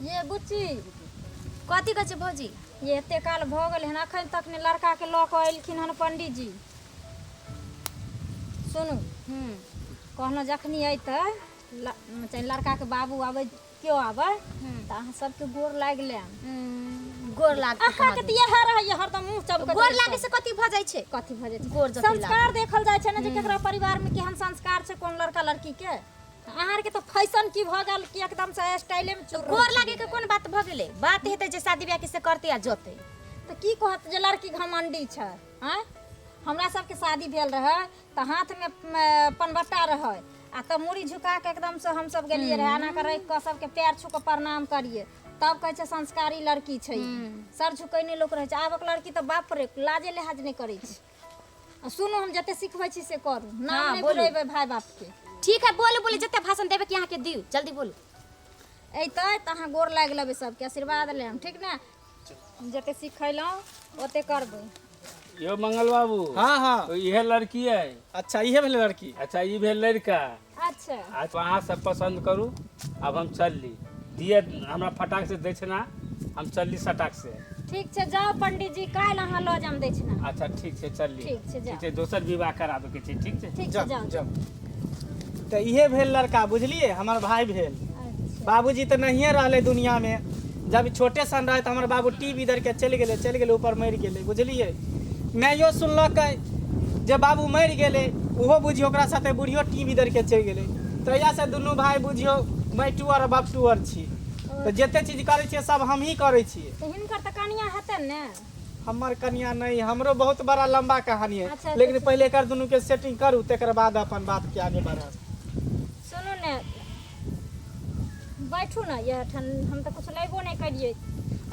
ये बुच्ची। कथी कहै छै भौजी? ये एते काल भऽ गेलै हन, अखन तक ने लड़का के लऽ कऽ एलखिन हन पंडीजी। सुनू, कहलहुँ जखनी अयतै चाहे लड़का के बाबू आबै, केओ आबै, तऽ अहाँ सबके गोर लागि लेब। गोर लाग अहाँके तऽ इएह रहैया हरदम मुँह चमकैत। गोर लागे से कथी भऽ जाइ छै? कथी भऽ जाइ छै? गोर जते लागे। संस्कार देखल जाइ छै ने जे केकरा परिवार में केहन संस्कार छै, कोन लड़का लड़की के। अहाँ आरके तऽ फैशन की भऽ गेल कि एकदम से स्टाइले में चूर। गोर लागे के कोन बात भऽ गेलै? बात हेतै जे शादी ब्याह के से करतै आ जतै। तऽ की कहत जे लड़की घमंडी छै? आँय, हमरा सबके शादी भेल रहै तऽ हाथमे पनबट्टा रहै आ तब मूड़ी झुका के एकदम से हमसब गेलियै रहै, एना कऽ राखि कऽ सबके पैर छू कऽ प्रणाम करियै, तब कहै छै संस्कारी लड़की छै ई। सर झुकैने लोक रहै छै। आबक लड़की तऽ बाप रे, लाजे लिहाज नहि करै छै। आ सुनू, हम जते सिखबै छी से करू, नाम हाँ, नहि बोलू। बुलेबै भाय बाप के। ठीक है, बोलू बोलू, जते भाषण देबै कि अहाँके दियौ, जल्दी बोलू। अयतै तऽ अहाँ गोर लागि लेबै, सबके आशीर्वाद लेब, ठीक ने? जते सिखेलहुँ ओते करबै। यो मंगल बाबू। हाँ हाँ। तो इहे लड़की है। अच्छा, इहे भेलै लड़की। अच्छा, ई भेल लड़का। अच्छा। आ तो अहाँ सब पसंद करू, अब हम चलली। दिए हमरा फटाक से दै छै ना, हम चलली सटाक से। ठीक छै, जाउ पंडीजी, काल्हि अहाँ लऽ जाम दै छै ना। अच्छा ठीक छै, चलली। ठीक छै, जाउ। ठीक छै, दोसर विवाह कराबे के छै। ठीक छै। ठीक छै। जाउ। जाउ। जाउ। तऽ इहे भेल लड़का, बुझलियै? हमर भाय भेल। अच्छा। बाबूजी तऽ नहिए रहलै दुनियामे। जब छोटे सन रहै तऽ हमर बाबू टी वी के चलि गेलै, चलि गेलै ऊपर, मरि गेलै, बुझलियै? माइयो सुनलकै जे बाबू मरि गेलै, ओहो बुझियौ ओकरा साथे बुढ़ियो टी वी के चलि गेलै। तहियासँ दुनू भाय बुझियौ मैटू आओर बपटू आओर छी। तऽ जते चीज करै छियै सब हमही करै छियै। तऽ हिनकर तऽ कनिया हेतनि ने? हमर कनिया नहि, हमरो बहुत बड़ा लंबा कहानी है। अच्छा, लेकिन अच्छा। पहिले एकर दुनू के सेटिंग करू, तकर बाद अपन बात के आगे बढ़ब। सुनू ने, बैठू ने इएह ठाम, हम तऽ किछु लेबो नहि करियै।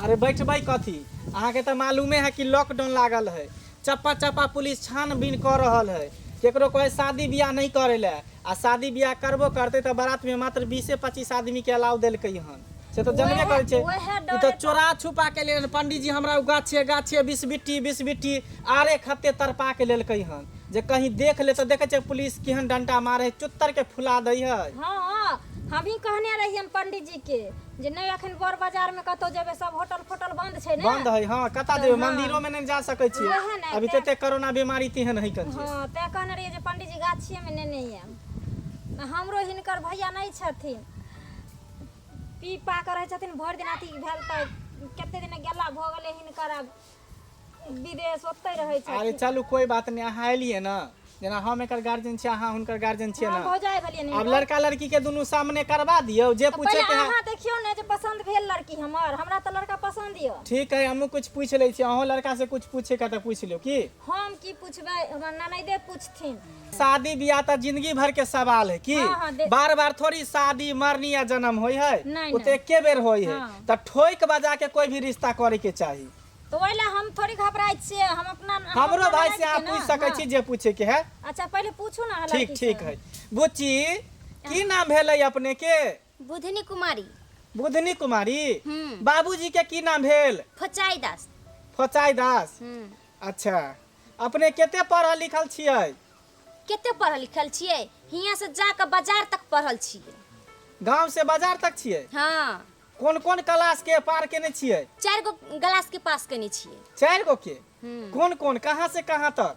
अरे बैठबै कथी? अहाँके तऽ मालूमे है कि लॉकडाउन लागल है, चप्पा चप्पा पुलिस छानबीन कऽ रहल है, केकरो कहै शादी बियाह नहि करै लए, आ शादी बियाह करबो करतै तऽ बारातमे मात्र 20-25 आदमीके अलाउ देलकै हन, से तऽ जनबे करै छै। वएह ई डरे तऽ चोरा छुपा के लेल पंडीजी हमरा ओ गाछे गाछे 20 बिट्टी 20 बिट्टी आरे खत्ते तड़पा के लेलकै हन जे कहीं देख ले। तऽ देखै छै पुलिस केहन डंटा मारे है, चुत्तर के फुला दै है। हँ, हमही कहने रहियनि पंडीजी के जे नहि एखन बर बाजार में कतौ जेबै, सब होटल फोटल बंद छै ने। बंद है, हाँ। कतऽ तऽ जेबै? हाँ। मंदिरो में नहि जा सकै छियै। वएह ने, अभी तते कोरोना बीमारी तेहन है कन छै। हँ, तें कहने रहियै जे पंडीजी गाछिए में नेने आयब। हमरो हिनकर भैया नहि छथिन, पी पा कऽ रहै छथिन भरि दिन। अथी भेल तऽ कते दिन गेला भऽ गेलै हिनकर, आब विदेश ओतहि रहै अरे छथिन। चलू, कोई बात नहि, अहाँ एलियै ने, जेना हम एकर गार्जियन छियै, अहाँ हुनकर गार्जियन छियै। हँ, ने भौजाइ भेलियै ने आब हिनकर। लड़का लड़की के दुनू सामने करवा दियौ, जे तऽ पूछे पहिले के है। अहाँ देखियौ ने जे पसन्द भेल लड़की हमर। हमरा तऽ लड़का पसन्द यऽ। ठीक है, हमहूँ कुछ पूछि लै छी। अहूँ लड़का से कुछ पूछे के तऽ पूछि लियौ की। हम की पूछबै? हमर ननैदे पूछथिन। शादी बियाह तऽ जिंदगी भर के सवाल है की। हाँ, हाँ, बार बार थोड़ी शादी मरनी या जन्म होय है। नहीं, ओ तऽ नहीं। एके बेर होय है। हाँ। तऽ ठोक बजा के कोई भी रिश्ता करे के चाही। तऽ ओहि लए हम थोड़ी घबराइत छियै, हम अपना हम हमरो अपना भाई से ननैद अहाँ के पूछि ने, सकै हाँ। छी जे पूछे के है। अच्छा, पहिले पूछू ने अहाँ ठीक। लड़की ठीक से। है। बुच्ची, की नाम भेलै अपने के? बुधनी कुमारी। बुधनी कुमारी। हम्म। बाबूजी के की नाम भेल? फोचाई दास। फोचाई दास। अच्छा, अपने कते पढ़ल लिखल छियै? कते पढ़ल लिखल छियै? हियाँ से जाके बाजार तक पढ़ल छियै। गांव से बाजार तक छियै? हाँ। कोन कोन क्लास के पार केने छियै? 4 गो क्लास के पास केने छियै। 4 गो के? हम्म। कोन कोन, कहाँ से कहाँ तक?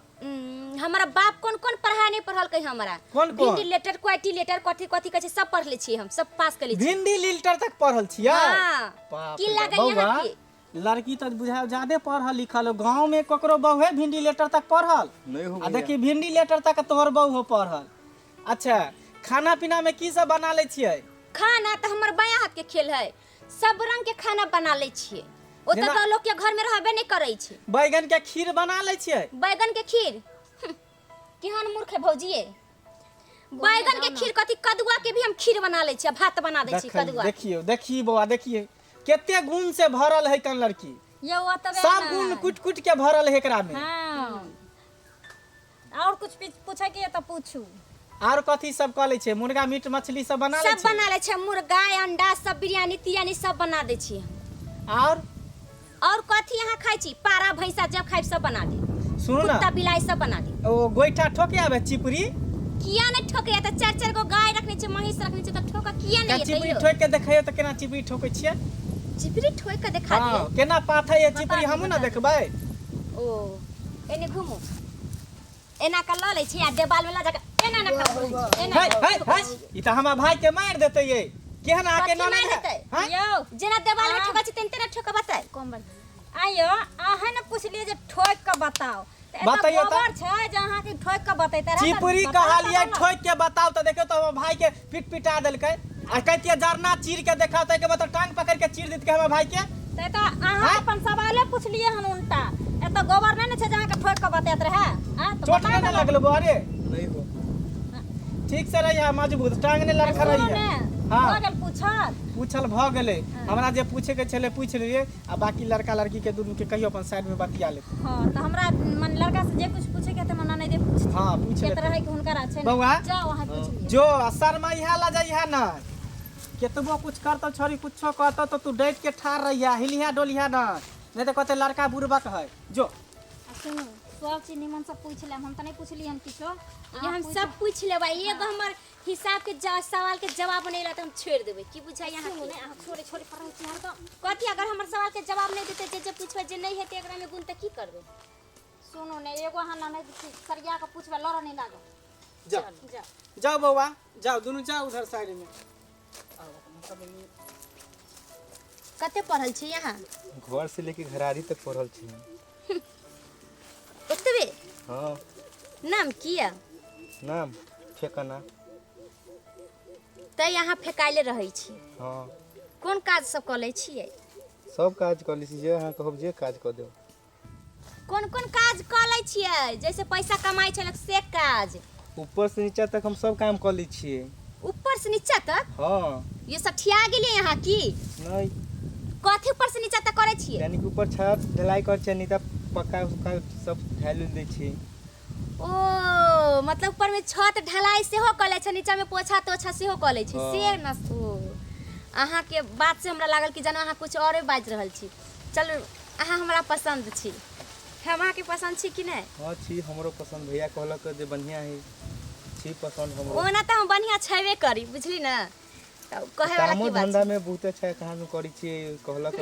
हमारा बाप कोन कोन पढ़ा नहीं पढ़लकै हमरा। कोन कोन? वेंटिलेटर, क्वाटिलेटर, कथी कथी कहै छै, सब पढ़ले छियै हम, सब पास केले छियै। भिंडी लीटर तक पढ़ल छियै? हाँ। बाप की रे लागल बौआ, यहाँ के? लड़की तऽ बुझाय ज्यादे पढ़ल लिखल हो। गाँव में ककरो बहू है भिंडी लेटर तक पढ़ल? नहीं हो आ भैया। देखी, भिंडी लेटर तक तोहर बहू हो पढ़ल। अच्छा, खाना पीना में की सब बना लै छियै? खाना तऽ हमर बायां हाथ के खेल है, सब रंग के खाना बना लै छियै। ओतऽ तऽ लोक के घर में रहबे नहीं करै छै। बैगन के खीर बना लै छियै? बैगन के खीर? केहन मूर्ख है भौजिए। बैगन के खीर कथी, कदुआ के भी हम खीर बना लै छियै, भात बना दै छियै देखै कदुआ। देखियौ, देखिए बौआ, देखिए कते गुण से भरल है कन लड़की। यौ, ओतबे सब नहि। गुण कुट कुट के भरल है एकरा में। हाँ, और कुछ पूछे के तऽ पूछू। आर कथी सब कऽ लै छियै? मुर्गा, मीट, मछली सब बना लै सब छियै? बना लै छियै, मुर्गा, अंडा सब, बिरयानी तिरयानी सब बना दै छियै हम। और? और कथी अहाँ खाइ छी? पारा, भैंसा जब खाइ सब बना दी। सुनू ने। कुत्ता, बिलाई सब बना दी। ओ गोइठा ठोके आबै चिपरी? किया नहीं ठोकैया त चार चार गो गाय रखने छै महींस रखने छै त ठोका किया का नहीं चिपरी एतै ठोक के देखैयो तऽ केना चिपरी ठोकै छियै चिपरी ठोक के देखा हँ दिए केना पाथै ये चिपरी हमहूँ ने देखबै ओ एने घुमू एना के लऽ लै छी आ देवाल में लऽ जाके एना ना कर एना है है है ई तऽ हमरा भाई के मारि देतै ये केहन अहाँके कथी मारि ननद है देतै? हैं? यौ जेना देवाल में ठोका छी तेना तेना ठोका बताय कम बड़ आइयो अहाँ ने पुछलियै जे ठोकि कऽ बताउ तऽ एतऽ बतैयौ तऽ। गोबर छै जे अहाँके ठोकि कऽ बतैते रहए तऽ चिपरी बता कहलियै तब ने। ठोकि के बताउ तऽ देखियौ तऽ हमर भाई के पिट पिटा देलकै आ कहतियै जरना चीर के देखाउ तऽ एहिके मतलब टांग पकड़ि के चीर देतकै हमर भाई के तऽ एतऽ अहाँ अपन सवाले पुछलियै हन उल्टा एतऽ गोबर नहि ने छै जे अहाँके ठोकि कऽ बतैत रहए आँ तऽ चोट बता नहि ने देलक। लगलो अरे नहीं हो ठीक से रहिए मजबूत टांग नहि लड़खड़ैया सुनू ने हाँ। भऽ गेल पूछल पूछल भऽ गेलै हमरा जे पूछे के छलै पूछि लेलियै आ बाकी लड़का लड़की के दुनू के कहियो अपन साइड में बतिया लेते हाँ तऽ हमरा मन लड़का से जे कुछ पूछे के हेतै मना नहि दे पूछते हाँ पूछ के लेते रहै के हुनकर छै ने बौआ। जाओ अहाँ पूछ लिअ जो आ शर्माइहा लजैहा ना केतबो कुछ करतौ छोरी कुछो कहतौ तो तू डटि के ठाढ़ रहिया हिलिहा डोलिहा ना नहीं तो कहते लड़का बुड़बक है जो आ सुनू सब चीज निमन से पूछ लेम हम तऽ नहि पुछली हन किछो ये हम सब पूछ लेबै एगो हमर हिसाब के सवाल के जवाब नहीं ला त हम छोड़ देबै की बुझाइ अहाँ सुनू ने अहाँ छोड़े छोड़े पर रहै छी हरदम कथी अगर हमर सवाल के जवाब नहीं देते जे जे पूछबै जे नहीं हेतै एकरा में गुण त की करबै सुनू ने एगो अहाँ ननद छी सरिया के पूछबै लड़ऽ नहि लागत जाओ जाओ जाओ बौआ जाओ दुनू जाओ उधर साइड में कते पढ़ल छी अहाँ घर से लेके घरारी तक पढ़ल छी ओतबे हाँ नाम किया नाम ठेकाना तै अहाँ फेकायले रहै छी हाँ कोन काज सब कऽ लै छियै सब काज कऽ लै छी जे अहाँ कहब जे काज कऽ देब कोन कोन काज कऽ लै छियै जैसे पैसा कमाइ छै लोक से काज ऊपर से नीचा तक हम सब काम कऽ लै छियै ऊपर से नीचा तक हाँ ये सब ठिया गेलियै अहाँ की नहीं कथी ऊपर से नीचा तक करै छियै यानी कि ऊपर छत ढलाई कर छियै नीचा पक्का उक्का सब ढाल उल दै छियै ओ मतलब ऊपर में छत ढलाई सेहो कऽ लै छै नीचा में पोछा तोछा सेहो कऽ लै छै हाँ। से न ओ अहाँके बात से हमरा लागल कि जेना अहाँ कुछ औरे बाजि रहल छी चलू अहाँ हमरा पसन्द छी हम अहाँके पसन्द छी कि नहि हाँ छी हमरो पसन्द भैया कहलक जे बढ़िया है छी पसन्द हमरो ओना तऽ हम बढ़िआँ छेबे करी बुझली ने तऽ कहै वाला कामो की बात धंधा छै में बहुत अच्छा काम करै छियै कहलक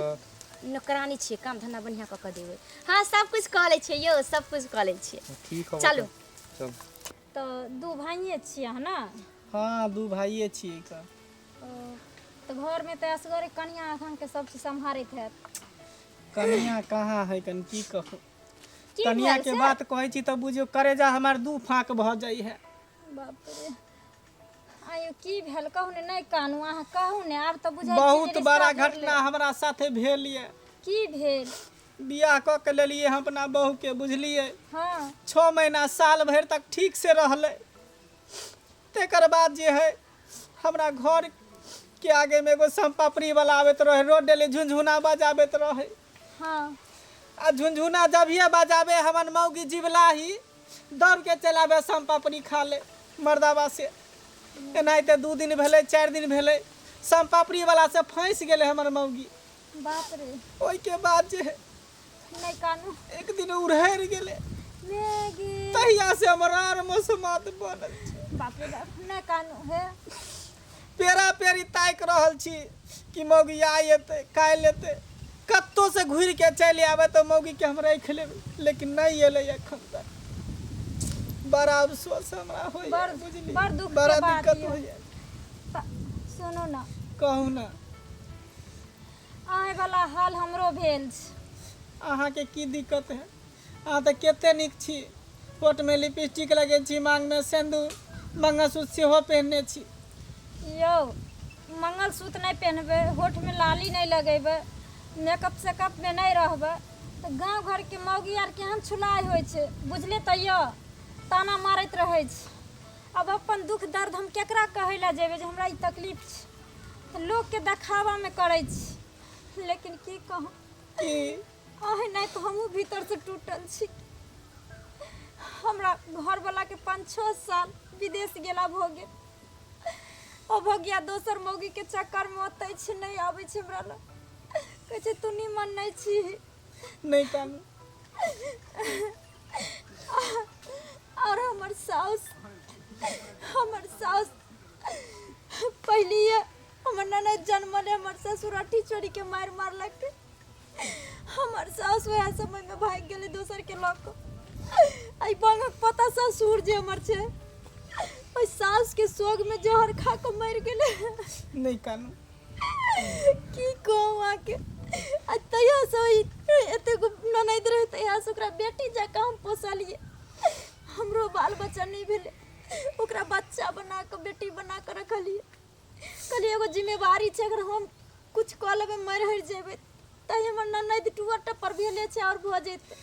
नौकरानी छियै काम धंधा बढ़िआँ कऽ कऽ देबै हँ सब कुछ कऽ लै छियै यौ सब कुछ कऽ लै छियै ठीक हौ चलू। चल तऽ दू भाइए छियै अहाँ ने हाँ दू भाइये छियै का ओ, तऽ घरमे तऽ असगरे कनिया एखनके सब चीज सम्हारैत हैत कनिया कहाँ है कन की कहू की कनिया भेल के से? बात कहै छी तऽ बुझियौ करेजा हमार दू फाँक भऽ जाइ है बाप रे आयौ की भेल कहू ने नहि कानू अहाँ कहू ने आब तऽ बुझाइ छै जे बहुत रिश्ता बड़ा जुड़लै। घटना हमरा साथे भेल ये की भेल बियाह कऽ के लेलियै हम अपना बहू के बुझलियै हाँ 6 महीना साल भरि तक ठीक से रहलै तकर बाद जे है हमरा घर के आगे में एगो सोनपापड़ी वाला आबैत रहे रोड डेली झुनझुना बजाबैत रहे हाँ आ झुनझुना जभिए बजाबे हमर मौगी जिबलाही दौड़ के चलि आबे सोनपापड़ी खा ले मर्दाबा से एनाहिते 2 दिन भेलै 4 दिन भेलै सोनपापड़ी वाला से फँसि गेलै हमर मौगी बाप रे ओहिके बाद जे है नहि कानू एक दिन उड़हरि गेलै मेगी तहिया से हमर आर मौसमात बनल छै बाप रे बाप नहि कानू हे पेरा पेरी ताकि रहल छी कि मौगी आइ एतै काल्हि एतै कतहु से घुरि के चलि आबै तऽ मौगी के हम राखि लेबै लेकिन नहि एलै एखन तक बड़ा अफसोस हमरा होइए बुझलियै बड़ दुख के बड़ा बात दिक्कत यऽ। होइए सुनू ने कहू ने अहें वाला हाल हमरो भेल छै अहाँके की दिक्कत है अहाँ तऽ कते नीक छी होठमे लिपस्टिक लगेने छी मांगमे सिन्दूर मंगलसूत्र सेहो पहिरने छी यौ मंगलसूत्र नहि पहिनबै होठमे लाली नहि लगेबै मेकअप सेकअपमे नहि रहबै तऽ गाँव घरके मौगी आर केहन छुलाइ होइ छै बुझलियै तऽ यऽ ताना मारैत रहै छै आब अपन दुःख दर्द हम केकरा कहै लए जेबै जे हमरा ई तकलीफ छै तऽ लोकके देखाबामे करै छी लेकिन की कहू की अहें नहि तऽ हमहूँ भीतरसँ टूटल छी हमरा घरवलाके 5-6 साल विदेश गेला भऽ गेल ओ भऽ गया दोसर मौगीके चक्करमे ओतै छै नहि आबै छै हमरा लग कहै छै तू निमन नहि छी नहि कानू आओर हमर साउस हमर सास पहलिए हमर ननद जन्मल, हमर ससुर अठी चोरी के मारि मारलक। हमर सास वएह समय में भागि गेलै दोसर के लऽ कऽ। एहि बंगक पता ससुर जे हमर छै, ओहि सास के शोक में जहर खा कऽ मरि गेलै। नहि कानू। की कहू अहाँके, आ तहियासँ ओहि एतेक ननैद रहै, तहियासँ ओकरा बेटी जकाँ हम पोसलियै। हमरो बाल बच्चा नहि भेलै, ओकरा बच्चा बना कऽ, बेटी बना कऽ रखलियै। कहलियै एगो जिम्मेवारी छै, अगर हम किछु कऽ लेबै, मरि हरि जेबै तऽ हमर ननैद टुअर टप्पर भेले छै आओर भऽ जेतै।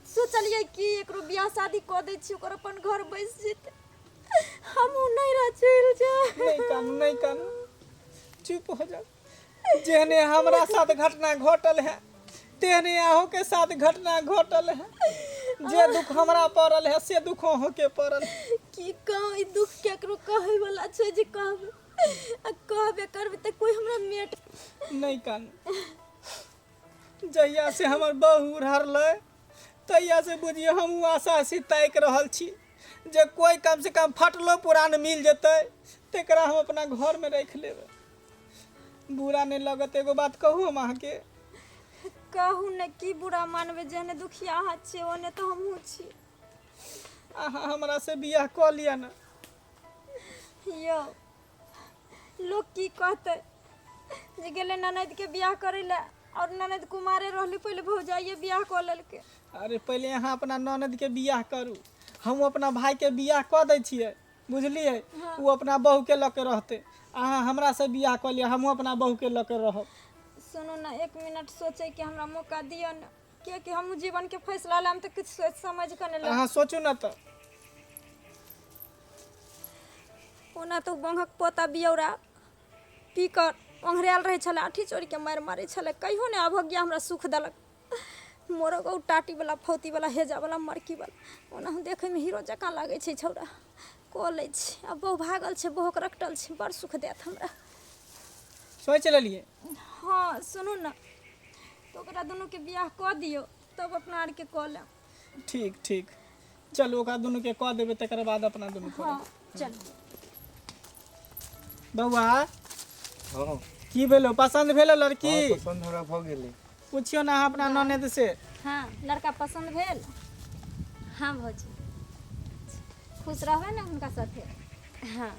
सोचलियै कि एकरो बियाह शादी कऽ दै छियै, ओकर अपन घर बसि जेतै, हमहूँ नैहरा चलि जायब। नहि कानू, नहि कानू, चुप हो जाओ। जेहने हमरा साथ घटना घटल है, तेहने अहूँ के साथ घटना घटल है। जे दुख हमरा पड़ल है, से दुख अहूँ के पड़ल है। की कहूँ, ई दुख केकरो कहै वाला छै जे कहबै? आ कहबे करबै तऽ कोई हमरा मेट नहि कानू। जहिया से हमर बहू हरलै, तहिया से बुझियौ हमहूँ आशा से ताकि रहल छी जे कोई कम से कम फटलो पुरान मिल जेतै, तकरा हम अपना घरमे राखि लेबै। बुरा नहि लगत एगो बात कहू हम अहाँके? कहू ने, की बुरा मानबै? जेहने दुखिया अहाँ छियै, ओहने तऽ हमहूँ छी। अहाँ हमरा से बियाह कऽ लिअ ने। यौ, लोक की कहतै जे गेलै ननदिके बियाह करै लए आओर ननद कुमारे रहलै, पहिले भौजाइए बियाह कऽ लेलकै। अरे, पहिले अहाँ अपना ननदके बियाह करू, हम अपना भाइके बियाह कऽ दै छियै, बुझलियै? ओ अपना बहूके लऽ के रहतै। अहाँ हमरासँ बियाह कऽ लिअ, हमहूँ अपना बहूके लऽ के रहब। सुनू ने, एक मिनट सोचैके हमरा मौका दिअ ने, कियाकि हमहूँ जीवनके फैसला लेब तऽ किछु सोचि समझि कऽ ने लेब। अहाँ सोचू ने तऽ। ओना तऽ ओ बङ्घक पोता बियौरा पी कऽ ओंघरायल रहै छलै, आठी चोरीके मारि मारै छलै, कहियो नहि अभग्या हमरा सुख देलक। मोरक ओ टाटीवला, फौतीवला, हेजावला, मरकीवला, ओनाहु देखैमे हीरो जकाँ लागै छै छौड़ा। कऽ लै छी, आ बहु भागल छै, बहुक रखटल छै, बड़ सुख देत हमरा। सोचि लेलियै? हँ। सुनू ने, तऽ ओकरा दुनूके बियाह कऽ दियौ, तब अपना आरके कऽ लेब। ठीक ठीक, चलू, ओकरा दुनूके कऽ देबै, तकर बाद अपना दुनू करब। हँ, चलू। बौआ। हँ। की भेलो, पसन्द भेलो लड़की? हँ, पसन्द हमरा भऽ गेलै। पुछियौ ने अहाँ अपना ननद से। हँ, लड़का पसन्द भेल? हाँ भौजी। खुश रहबै ने हुनका साथे? हाँ।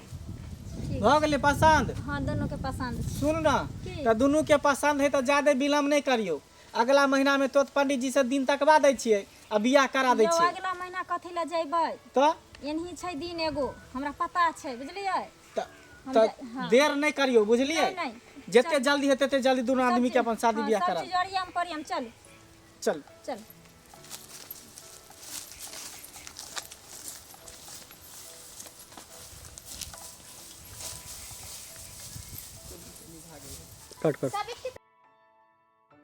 ठीक। भऽ गेलै पसन्द? हँ, दुनूके पसन्द छै। सुन ने। की? तऽ दुनूके पसन्द है तऽ ज्यादे विलम्ब नहि करियौ। अगला महीनामे तोत पंडित जी से दिन तकबा दै छियै आ बियाह करा दै यौ, छियै। अगला महीना कथी लए जयबै? तऽ एनही छै दिन एगो, हमरा पता छै, बुझलियै? तऽ हम तऽ हँ। देर नहि करियौ, बुझलियै? नहि नहि। जते जल्दी हेतै तते जल्दी दुनू आदमी के अपन शादी हँ, बियाह सब करा। चीज ओरियाम परियाम, चलू। चल। चल। कट कर। सब